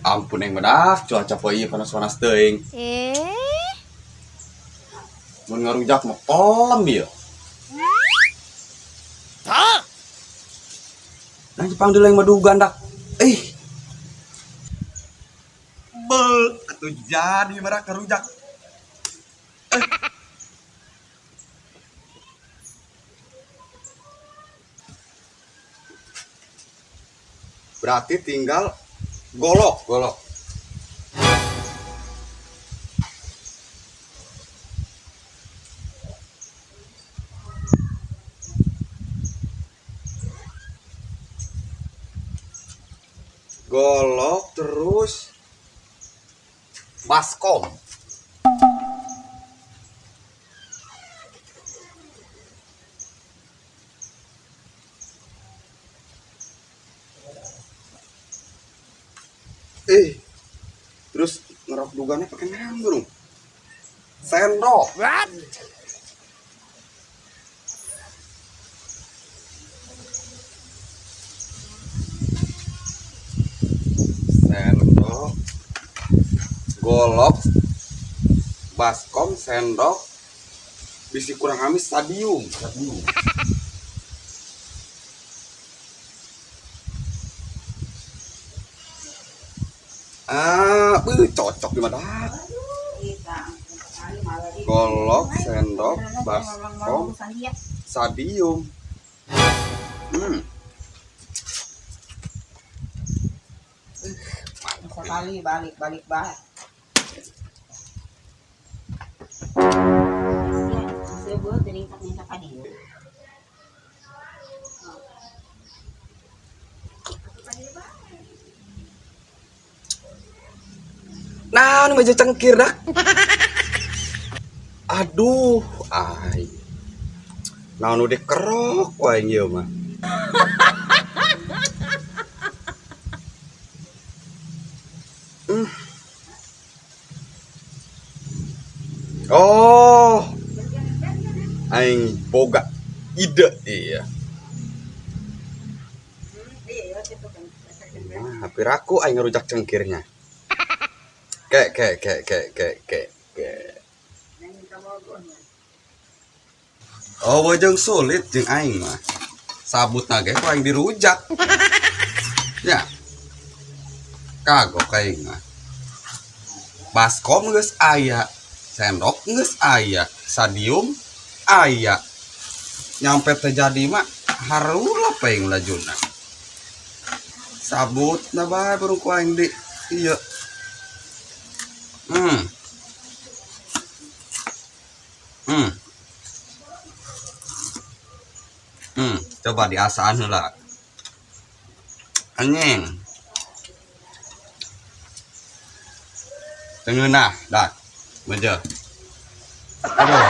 Ampun yang medak, cuaca poe ieu panas-panas teuing. Eh, Mun ngarujak mah pelem ieu. Nah, Jepang dulu yang madu gandak. Eh. Bel, atuh jadi merak ngarujak. Eh. Berarti tinggal golok, golok. Golok terus baskom. Eh, terus ngerok dugannya pakai naon, Bro? Sendok. What? Sendok, golok, baskom, sendok, bisi kurang amis, stadium. Stadium. Ah, beuh, cocok di mana? Golok, sendok, baskom, sadium. Sekali balik balik balik. Nah, ini meja cengkir dah. Aduh, ay. Nah, nu dikerok wae ieu mah. Oh. Aing boga ide iya. Nah, hampir aku aing ngerujak cengkirnya. Ke ke ke ke ke ke ke. Oh, bojong sulit jeung aing mah. Sabut ge ku aing dirujak. Ya. Kagok aing mah. Baskom geus aya, sendok geus aya, sadium aya. Nyampe teh jadi mah harula aing lajuna. Sabutna bae baru ku aing di ieu. Coba diasaan heula. Anjing. Tengeunah, dah. Meja. Aduh.